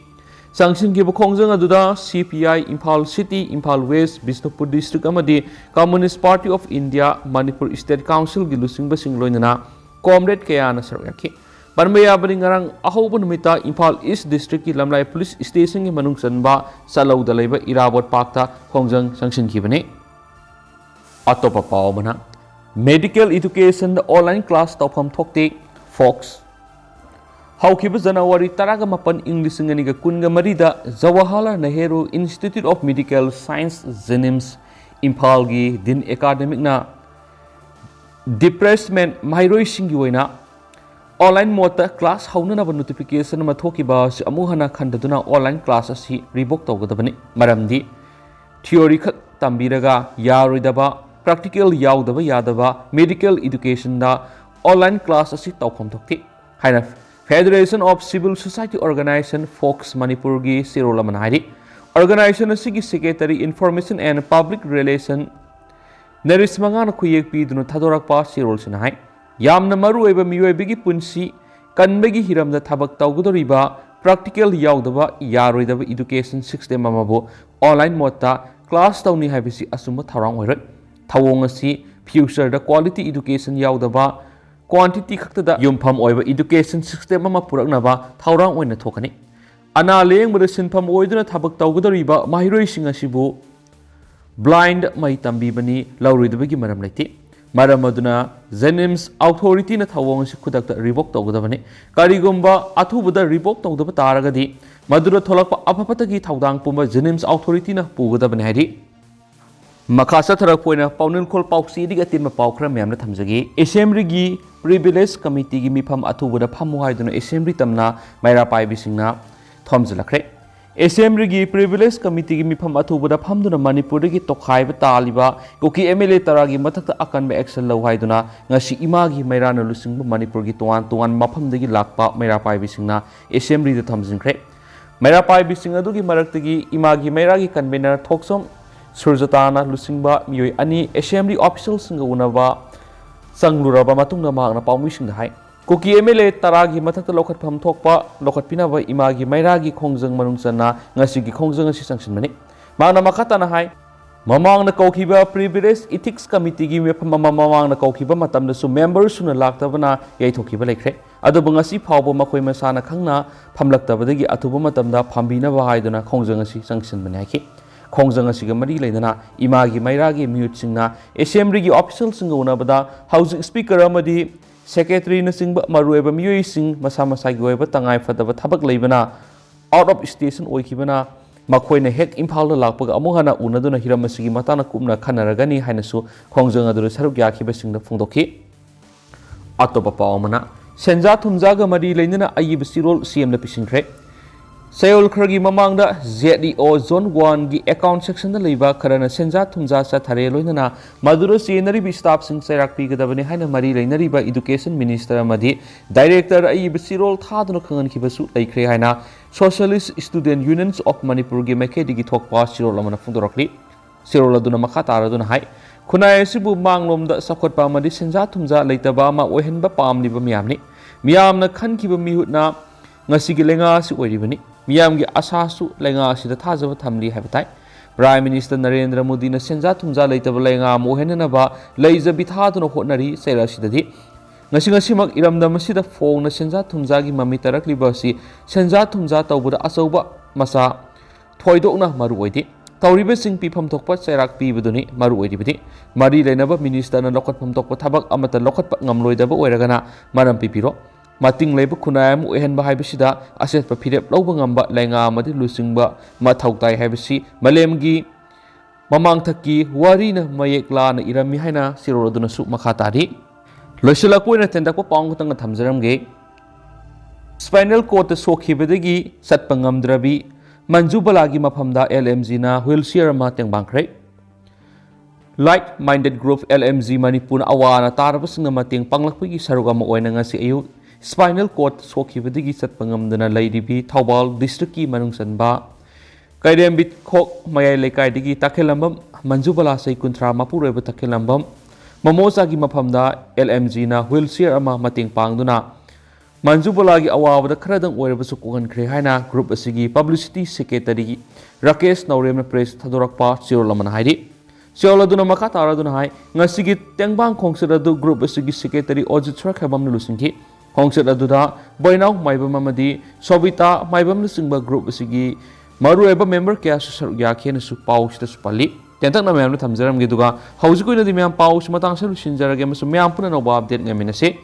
ꯆꯪꯁꯤꯟꯈꯤꯕ ꯈꯣꯡꯖꯪ ꯑꯗꯨꯗ CPI Imphal City, Imphal West, Bishnupur District ꯑꯃꯗꯤ Communist Party of India, Manipur State Councilꯒꯤ ꯂꯨꯆꯤꯡꯕꯁꯤꯡ ꯂꯣꯏꯅꯅ comrade ꯀꯌꯥꯅ ꯁꯔꯨꯛ ꯌꯥꯈꯤ꯫ ꯄꯟꯕ ꯌꯥꯕꯅꯤ, ꯉꯔꯥꯡ ꯑꯍꯧꯕ ꯅꯨꯃꯤꯠꯇ ꯏꯝꯐꯥꯜ East Districtꯀꯤ ꯂꯝꯂꯥꯏ Police Stationꯒꯤ ꯃꯅꯨꯡ ꯆꯟꯕ ꯆꯠꯂꯧꯗ ꯂꯩꯕ ꯏꯔꯥꯕꯣꯠ Parkꯇ ꯈꯣꯡꯖꯪ ꯆꯪꯁꯤꯟꯈꯤꯕꯅꯤ꯫ ꯑꯇꯣꯞꯄ ꯄꯥꯎ ꯑꯃꯅ, medical educationꯗ online class ꯇꯧꯐꯝ ꯊꯣꯛꯇꯦ, Fox꯫ ꯍꯧꯈꯤꯕ January ꯇꯔꯥꯃꯥꯄꯟ, ꯏꯪ ꯂꯤꯁꯤꯡ ꯑꯅꯤꯒ ꯀꯨꯟꯃꯔꯤꯗ Jawaharlal Nehru Institute of Medical Science, JNIMS, ꯏꯝꯐꯥꯜꯒꯤ Dean Academicꯅ department ꯃꯍꯩꯔꯣꯏꯁꯤꯡꯒꯤ ꯑꯣꯏꯅ Online modeꯇ class ꯍꯧꯅꯅꯕ notification ꯑꯃ ꯊꯣꯛꯈꯤꯕ ꯑꯁꯤ ꯑꯃꯨꯛ ꯍꯟꯅ ꯈꯟꯊꯗꯨꯅ online class ꯑꯁꯤ revoke ꯇꯧꯒꯗꯕꯅꯤ꯫ ꯃꯔꯝꯗꯤ theory ꯈꯛ ꯇꯝꯕꯤꯔꯒ ꯌꯥꯔꯣꯏꯗꯕ, practical ꯌꯥꯎꯗꯕ ꯌꯥꯗꯕ medical educationꯗ online class ꯑꯁꯤ ꯇꯧꯐꯝ ꯊꯣꯛꯇꯦ ꯍꯥꯏꯅ Federation of Civil Society Organization, fox, ꯃꯅꯤꯄꯨꯔꯒꯤ ꯆꯦꯔꯣꯜ ꯑꯃꯅ ꯍꯥꯏꯔꯤ꯫ Organization ꯑꯁꯤꯒꯤ Secretary Information and Public Relation ꯅꯔꯦꯁ ꯃꯉꯥꯅ ꯈꯨꯌꯦꯛ ꯄꯤꯗꯨꯅ ꯊꯥꯗꯣꯔꯛꯄ ꯆꯦꯔꯣꯜꯁꯤꯅ ꯍꯥꯏ, ꯌꯥꯝꯅ ꯃꯔꯨꯑꯣꯏꯕ ꯃꯤꯑꯣꯏꯕꯒꯤ ꯄꯨꯟꯁꯤ ꯀꯟꯕꯒꯤ ꯍꯤꯔꯝꯗ ꯊꯕꯛ ꯇꯧꯒꯗꯧꯔꯤꯕ practical ꯌꯥꯎꯗꯕ ꯌꯥꯔꯣꯏꯗꯕ education system ꯑꯃꯕꯨ online modeꯇ class ꯇꯧꯅꯤ ꯍꯥꯏꯕꯁꯤ ꯑꯆꯨꯝꯕ ꯊꯧꯔꯥꯡ ꯑꯣꯏꯔꯣꯏ꯫ ꯊꯧꯑꯣꯡ ꯑꯁꯤ futureꯗ quality education ꯌꯥꯎꯗꯕ, quantity ꯈꯛꯇꯗ ꯌꯨꯝꯐꯝ ꯑꯣꯏꯕ education system ꯑꯃ ꯄꯨꯔꯛꯅꯕ ꯊꯧꯔꯥꯡ ꯑꯣꯏꯅ ꯊꯣꯛꯀꯅꯤ꯫ ꯑꯅꯥ ꯂꯥꯌꯦꯡꯕꯗ ꯁꯤꯟꯐꯝ ꯑꯣꯏꯗꯨꯅ ꯊꯕꯛ ꯇꯧꯒꯗꯧꯔꯤꯕ ꯃꯍꯩꯔꯣꯏꯁꯤꯡ ꯑꯁꯤꯕꯨ blind ꯃꯍꯩ ꯇꯝꯕꯤꯕꯅꯤ ꯂꯧꯔꯣꯏꯗꯕꯒꯤ ꯃꯔꯝ ꯂꯩꯇꯦ꯫ ꯃꯔꯝ ꯑꯗꯨꯅ JNIMS authorityꯅ ꯊꯧꯑꯣꯡ ꯑꯁꯤ ꯈꯨꯗꯛꯇ revoke ꯇꯧꯒꯗꯕꯅꯤ꯫ ꯀꯔꯤꯒꯨꯝꯕ ꯑꯊꯨꯕꯗ revoke ꯇꯧꯗꯕ ꯇꯥꯔꯒꯗꯤ ꯃꯗꯨꯗ ꯊꯣꯛꯂꯛꯄ ꯑꯐ ꯐꯠꯇꯒꯤ ꯊꯧꯗꯥꯡ ꯄꯨꯝꯕ JNIMS authorityꯅ ꯄꯨꯒꯗꯕꯅꯤ ꯍꯥꯏꯔꯤ꯫ ꯃꯈꯥ ꯆꯠꯊꯔꯛꯄ ꯑꯣꯏꯅ ꯄꯥꯎꯅꯤꯡꯈꯣꯜ ꯄꯥꯎꯆꯦꯗꯒꯤ ꯑꯇꯦꯟꯕ ꯄꯥꯎ ꯈꯔ ꯃꯌꯥꯝꯅ ꯊꯝꯖꯒꯦ꯫ Assemblyꯒꯤ Privilege Committeeꯒꯤ ꯃꯤꯐꯝ ꯑꯊꯨꯕꯗ ꯐꯝꯃꯨ ꯍꯥꯏꯗꯨꯅ Assembly ꯇꯝꯅ ꯃꯩꯔꯥ ꯄꯥꯏꯕꯤꯁꯤꯡꯅ ꯊꯣꯝꯖꯤꯜꯂꯛꯈ꯭ꯔꯦ꯫ Assemblyꯒꯤ Privilege Committeeꯒꯤ ꯃꯤꯐꯝ ꯑꯊꯨꯕꯗ ꯐꯝꯗꯨꯅ ꯃꯅꯤꯄꯨꯔꯗꯒꯤ ꯇꯣꯈꯥꯏꯕ ꯇꯥꯜꯂꯤꯕ ꯀꯨꯀꯤ MLA ꯇꯔꯥꯒꯤ ꯃꯊꯛꯇ ꯑꯀꯟꯕ action ꯂꯧ ꯍꯥꯏꯗꯨꯅ ꯉꯁꯤ ꯏꯃꯥꯒꯤ ꯃꯩꯔꯥꯅ ꯂꯨꯆꯤꯡꯕ ꯃꯅꯤꯄꯨꯔꯒꯤ ꯇꯣꯉꯥꯟ ꯇꯣꯉꯥꯟꯕ ꯃꯐꯝꯗꯒꯤ ꯂꯥꯛꯄ ꯃꯩꯔꯥ ꯄꯥꯏꯕꯤꯁꯤꯡꯅ Assemblyꯗ ꯊꯣꯝꯖꯤꯟꯈ꯭ꯔꯦ꯫ ꯃꯩꯔꯥ ꯄꯥꯏꯕꯤꯁꯤꯡ ꯑꯗꯨꯒꯤ ꯃꯔꯛꯇꯒꯤ ꯏꯃꯥꯒꯤ ꯃꯩꯔꯥꯒꯤ convener ꯊꯣꯛꯆꯣꯝ ꯁꯨꯔꯖꯇꯥꯅ ꯂꯨꯆꯤꯡꯕ ꯃꯤꯑꯣꯏ ꯑꯅꯤ Assembly officialꯁꯤꯡꯒ ꯎꯅꯕ ꯆꯪꯂꯨꯔꯕ ꯃꯇꯨꯡꯗ ꯃꯍꯥꯛꯅ ꯄꯥꯎꯃꯤꯁꯤꯡꯗ ꯍꯥꯏ, ꯀꯨꯀꯤ MLA ꯇꯔꯥꯒꯤ ꯃꯊꯛꯇ ꯂꯧꯈꯠꯐꯝ ꯊꯣꯛꯄ ꯂꯧꯈꯠꯄꯤꯅꯕ ꯏꯃꯥꯒꯤ ꯃꯩꯔꯥꯒꯤ ꯈꯣꯡꯖꯪ ꯃꯅꯨꯡ ꯆꯟꯅ ꯉꯁꯤꯒꯤ ꯈꯣꯡꯖꯪ ꯑꯁꯤ ꯆꯪꯁꯤꯟꯕꯅꯤ꯫ ꯃꯍꯥꯛꯅ ꯃꯈꯥ ꯇꯥꯅ ꯍꯥꯏ, ꯃꯃꯥꯡꯗ ꯀꯧꯈꯤꯕ Privilege Ethics Committeeꯒꯤ ꯃꯤꯐꯝ ꯑꯃ ꯃꯃꯥꯡꯗ ꯀꯧꯈꯤꯕ ꯃꯇꯝꯗꯁꯨ member ꯁꯨꯅ ꯂꯥꯛꯇꯕꯅ ꯌꯩꯊꯣꯛꯈꯤꯕ ꯂꯩꯈ꯭ꯔꯦ꯫ ꯑꯗꯨꯕꯨ ꯉꯁꯤ ꯐꯥꯎꯕ ꯃꯈꯣꯏ ꯃꯁꯥꯅ ꯈꯪꯅ ꯐꯝꯂꯛꯇꯕꯗꯒꯤ ꯑꯊꯨꯕ ꯃꯇꯝꯗ ꯐꯝꯕꯤꯅꯕ ꯍꯥꯏꯗꯨꯅ ꯈꯣꯡꯖꯪ ꯑꯁꯤ ꯆꯪꯁꯤꯟꯕꯅꯤ ꯍꯥꯏꯈꯤ꯫ ꯈꯣꯡꯖꯪ ꯑꯁꯤꯒ ꯃꯔꯤ ꯂꯩꯅꯅ ꯏꯃꯥꯒꯤ ꯃꯩꯔꯥꯒꯤ ꯃꯤꯍꯨꯠꯁꯤꯡꯅ Assemblyꯒꯤ officialꯁꯤꯡꯒ ꯎꯅꯕꯗ ꯍꯧꯖꯤꯛ Speaker ꯑꯃꯗꯤ Secretaryꯅꯆꯤꯡꯕ ꯃꯔꯨꯑꯣꯏꯕ ꯃꯤꯑꯣꯏꯁꯤꯡ ꯃꯁꯥ ꯃꯁꯥꯒꯤ ꯑꯣꯏꯕ ꯇꯉꯥꯏ ꯐꯗꯕ ꯊꯕꯛ ꯂꯩꯕꯅ, out of station ꯑꯣꯏꯈꯤꯕꯅ, ꯃꯈꯣꯏꯅ ꯍꯦꯛ ꯏꯝꯐꯥꯜꯗ ꯂꯥꯛꯄꯒ ꯑꯃꯨꯛ ꯍꯟꯅ ꯎꯅꯗꯨꯅ ꯍꯤꯔꯝ ꯑꯁꯤꯒꯤ ꯃꯇꯥꯡꯗ ꯀꯨꯞꯅ ꯈꯟꯅꯔꯒꯅꯤ ꯍꯥꯏꯅꯁꯨ ꯈꯣꯡꯖꯪ ꯑꯗꯨꯗ ꯁꯔꯨꯛ ꯌꯥꯈꯤꯕꯁꯤꯡꯗ ꯐꯣꯡꯗꯣꯛꯈꯤ꯫ ꯑꯇꯣꯞꯄ ꯄꯥꯎ ꯑꯃꯅ, ꯁꯦꯟꯖꯥ ꯊꯨꯝꯖꯥꯒ ꯃꯔꯤ ꯂꯩꯅꯅ ꯑꯏꯕ ꯆꯦꯔꯣꯜ ꯁꯤ ꯑꯦꯝꯗ ꯄꯤꯁꯤꯟꯈ꯭ꯔꯦ꯫ ꯆꯌꯣꯜ ꯈꯔꯒꯤ ꯃꯃꯥꯡꯗ ꯖꯦꯠ ꯏ ꯑꯣ ꯖꯣꯟ ꯋꯥꯟꯒꯤ ꯑꯦꯀꯥꯎꯟ ꯁꯦꯛꯁꯟꯗ ꯂꯩꯕ ꯈꯔꯅ ꯁꯦꯟꯖꯥ ꯊꯨꯝꯖꯥ ꯆꯠꯊꯔꯦ ꯂꯣꯏꯅꯅ ꯃꯗꯨꯗ ꯆꯦꯟꯅꯔꯤꯕ ꯁ꯭ꯇꯥꯐꯁꯤꯡ ꯆꯩꯔꯥꯛ ꯄꯤꯒꯗꯕꯅꯤ ꯍꯥꯏꯅ ꯃꯔꯤ ꯂꯩꯅꯔꯤꯕ ꯏꯗꯨꯀꯦꯁꯟ ꯃꯤꯅꯤꯁꯇꯔ ꯑꯃꯗꯤ ꯗꯥꯏꯔꯦꯛꯇꯔ ꯑꯏꯕ ꯆꯦꯔꯣꯜ ꯊꯥꯗꯨꯅ ꯈꯪꯍꯟꯈꯤꯕꯁꯨ ꯂꯩꯈ꯭ꯔꯦ ꯍꯥꯏꯅ Socialist Student Unions of ꯃꯅꯤꯄꯨꯔꯒꯤ ꯃꯥꯏꯀꯩꯗꯒꯤ ꯊꯣꯛꯄ ꯆꯦꯔꯣꯜ ꯑꯃꯅ ꯐꯣꯡꯗꯣꯔꯛꯂꯤ꯫ ꯆꯦꯔꯣꯜ ꯑꯗꯨꯅ ꯃꯈꯥ ꯇꯥꯔꯗꯨꯅ ꯍꯥꯏ, ꯈꯨꯟꯅꯥꯏ ꯑꯁꯤꯕꯨ ꯃꯥꯡꯂꯣꯝꯗ ꯆꯥꯎꯈꯠꯄ ꯑꯃꯗꯤ ꯁꯦꯟꯖꯥ ꯊꯨꯝꯖꯥ ꯂꯩꯇꯕ ꯑꯃ ꯑꯣꯏꯍꯟꯕ ꯄꯥꯝꯂꯤꯕ ꯃꯤꯌꯥꯝꯅꯤ꯫ ꯃꯤꯌꯥꯝꯅ ꯈꯟꯈꯤꯕ ꯃꯤꯍꯨꯠꯅ ꯉꯁꯤꯒꯤ ꯂꯩꯉꯥꯛ ꯑꯁꯤ ꯑꯣꯏꯔꯤꯕꯅꯤ꯫ ꯃꯤꯌꯥꯝꯒꯤ ꯑꯁꯥꯁꯨ ꯂꯩꯉꯥꯛ ꯑꯁꯤꯗ ꯊꯥꯖꯕ ꯊꯝꯂꯤ ꯍꯥꯏꯕ ꯇꯥꯏ꯫ ꯄ꯭ꯔꯥꯏꯝ ꯃꯤꯅꯤꯁꯇꯔ ꯅꯔꯦꯟꯗ꯭ꯔ ꯃꯣꯗꯤꯅ ꯁꯦꯟꯖꯥ ꯊꯨꯝꯖꯥ ꯂꯩꯇꯕ ꯂꯩꯉꯥꯛ ꯑꯃ ꯑꯣꯏꯍꯟꯅꯅꯕ ꯂꯩꯖꯕꯤ ꯊꯥꯗꯨꯅ ꯍꯣꯠꯅꯔꯤ꯫ ꯆꯩꯔꯛ ꯑꯁꯤꯗꯗꯤ ꯉꯁꯤ ꯉꯁꯤꯃꯛ ꯏꯔꯝꯗꯝ ꯑꯁꯤꯗ ꯐꯣꯡꯅ ꯁꯦꯟꯖꯥ ꯊꯨꯝꯖꯥꯒꯤ ꯃꯃꯤ ꯇꯥꯔꯛꯂꯤꯕ ꯑꯁꯤ ꯁꯦꯟꯖꯥ ꯊꯨꯝꯖꯥ ꯇꯧꯕꯗ ꯑꯆꯧꯕ ꯃꯆꯥ ꯊꯣꯏꯗꯣꯛꯅ ꯃꯔꯨ ꯑꯣꯏꯗꯦ꯫ ꯇꯧꯔꯤꯕꯁꯤꯡ ꯄꯤꯐꯝ ꯊꯣꯛꯄ ꯆꯩꯔꯥꯛ ꯄꯤꯕꯗꯨꯅꯤ ꯃꯔꯨ ꯑꯣꯏꯔꯤꯕꯗꯤ꯫ ꯃꯔꯤ ꯂꯩꯅꯕ ꯃꯤꯅꯤꯁꯇꯔꯅ ꯂꯧꯈꯠꯐꯝ ꯊꯣꯛꯄ ꯊꯕꯛ ꯑꯃꯠꯇ ꯂꯧꯈꯠꯄ ꯉꯝꯂꯣꯏꯗꯕ ꯑꯣꯏꯔꯒꯅ ꯃꯔꯝ ꯄꯤꯕꯤꯔꯣ꯫ ꯃꯇꯤꯡ ꯂꯩꯕ ꯈꯨꯟꯅꯥꯏ ꯑꯃ ꯑꯣꯏꯍꯟꯕ ꯍꯥꯏꯕꯁꯤꯗ ꯑꯆꯦꯠꯄ ꯐꯤꯔꯦꯞ ꯂꯧꯕ ꯉꯝꯕ ꯂꯩꯉꯥꯛ ꯑꯃꯗꯤ ꯂꯨꯆꯤꯡꯕ ꯃꯊꯧ ꯇꯥꯏ ꯍꯥꯏꯕꯁꯤ ꯃꯥꯂꯦꯝꯒꯤ ꯃꯃꯥꯡꯊꯛꯀꯤ ꯋꯥꯔꯤꯅ ꯃꯌꯦꯛ ꯂꯥꯅ ꯏꯔꯝꯃꯤ ꯍꯥꯏꯅ ꯆꯦꯔꯣꯜ ꯑꯗꯨꯅꯁꯨ ꯃꯈꯥ ꯇꯥꯔꯤ꯫ ꯂꯣꯏꯁꯤꯜꯂꯛꯄ ꯑꯣꯏꯅ ꯇꯦꯟꯇꯛꯄ ꯄꯥꯎ ꯑꯃꯈꯛꯇꯪꯒ ꯊꯝꯖꯔꯝꯒꯦ꯫ ꯁ꯭ꯄꯥꯏꯅꯦꯜ ꯀꯣꯔꯗꯇ ꯁꯣꯛꯈꯤꯕꯗꯒꯤ ꯆꯠꯄ ꯉꯝꯗ꯭ꯔꯕꯤ ꯃꯟꯖꯨ ꯕꯂꯥꯒꯤ ꯃꯐꯝꯗ ꯑꯦꯜ ꯑꯦꯝ ꯖꯤꯅ ꯍ꯭ꯋꯤꯜ ꯆꯤꯌꯔ ꯑꯃ ꯇꯦꯡꯕꯥꯡꯈ꯭ꯔꯦ꯫ Like minded group L M G ꯃꯅꯤꯄꯨꯔꯅ ꯑꯋꯥ ꯑꯅꯥ ꯇꯥꯔꯕꯁꯤꯡꯅ ꯃꯇꯦꯡ ꯄꯥꯡꯂꯛꯄꯒꯤ ꯁꯔꯨꯛ ꯑꯃ ꯑꯣꯏꯅ ꯉꯁꯤ ꯑꯌꯨꯛ ꯁ꯭ꯄꯥꯏꯅꯦꯜ ꯀꯣꯔꯗ ꯁꯣꯛꯈꯤꯕꯗꯒꯤ ꯆꯠꯄ ꯉꯝꯗꯅ ꯂꯩꯔꯤꯕꯤ ꯊꯧꯕꯥꯜ ꯗꯤꯁꯇ꯭ꯔꯤꯛꯀꯤ ꯃꯅꯨꯡ ꯆꯟꯕ ꯀꯩꯔꯦꯝꯕꯤꯠꯈꯣꯛ ꯃꯌꯥꯏ ꯂꯩꯀꯥꯏꯗꯒꯤ ꯇꯈꯦꯜꯂꯝꯕꯝ ꯃꯟꯖꯨꯕꯂꯥ, ꯆꯍꯤ ꯀꯨꯟꯊ꯭ꯔꯥ, ꯃꯄꯨꯔꯣꯏꯕ ꯇꯈꯦꯜꯂꯝꯕꯝ ꯃꯃꯣꯆꯥꯒꯤ ꯃꯐꯝꯗ ꯑꯦꯜ ꯑꯦꯝ ꯖꯤꯅ ꯍ꯭ꯋꯤꯜ ꯆꯤꯌꯔ ꯑꯃ ꯃꯇꯦꯡ ꯄꯥꯡꯗꯨꯅ ꯃꯟꯖꯨꯕꯂꯥꯒꯤ ꯑꯋꯥꯕꯗ ꯈꯔꯗꯪ ꯑꯣꯏꯔꯕꯁꯨ ꯀꯣꯛꯍꯟꯈ꯭ꯔꯦ ꯍꯥꯏꯅ ꯒ꯭ꯔꯨꯞ ꯑꯁꯤꯒꯤ ꯄꯕ꯭ꯂꯤꯁꯤꯇꯤ ꯁꯦꯀ꯭ꯔꯦꯇꯔꯤ ꯔꯥꯀꯦꯁ ꯅꯧꯔꯦꯝꯅ ꯄ꯭ꯔꯦꯁ ꯊꯥꯗꯣꯔꯛꯄ ꯆꯦꯔꯣꯜ ꯑꯃꯅ ꯍꯥꯏꯔꯤ꯫ ꯆꯦꯔꯣꯜ ꯑꯗꯨꯅ ꯃꯈꯥ ꯇꯥꯔꯗꯨꯅ ꯍꯥꯏ, ꯉꯁꯤꯒꯤ ꯇꯦꯡꯕꯥꯡ ꯈꯣꯡꯆꯠ ꯑꯗꯨ ꯒ꯭ꯔꯨꯞ ꯑꯁꯤꯒꯤ ꯁꯦꯀ꯭ꯔꯦꯇꯔꯤ ꯑꯣꯖꯤꯠ ꯁꯔꯈꯦꯕꯝꯅ ꯂꯨꯆꯤꯡꯈꯤ꯫ ꯈꯣꯡꯆꯠ ꯑꯗꯨꯗ ꯕꯣꯏꯅꯥꯎ ꯃꯥꯏꯕꯝ ꯑꯃꯗꯤ ꯁꯣꯕꯤꯇꯥ ꯃꯥꯏꯕꯝꯅꯆꯤꯡꯕ ꯒ꯭ꯔꯨꯞ ꯑꯁꯤꯒꯤ ꯃꯔꯨꯑꯣꯏꯕ ꯃꯦꯝꯕꯔ ꯀꯌꯥꯁꯨ ꯁꯔꯨꯛ ꯌꯥꯈꯤ ꯍꯥꯏꯅꯁꯨ ꯄꯥꯎꯁꯤꯗꯁꯨ ꯄꯜꯂꯤ꯫ ꯇꯦꯟꯇꯛꯅ ꯃꯌꯥꯝꯗ ꯊꯝꯖꯔꯝꯒꯦ, ꯑꯗꯨꯒ ꯍꯧꯖꯤꯛ ꯑꯣꯏꯅꯗꯤ ꯃꯌꯥꯝ ꯄꯥꯎꯁꯤ ꯃꯇꯥꯡꯁꯤꯗ ꯂꯣꯏꯁꯤꯟꯖꯔꯒꯦ ꯑꯃꯁꯨꯡ ꯃꯌꯥꯝ ꯄꯨꯟꯅ ꯑꯅꯧꯕ ꯑꯞꯗꯦꯠ ꯉꯥꯏꯃꯤꯟꯅꯁꯤ꯫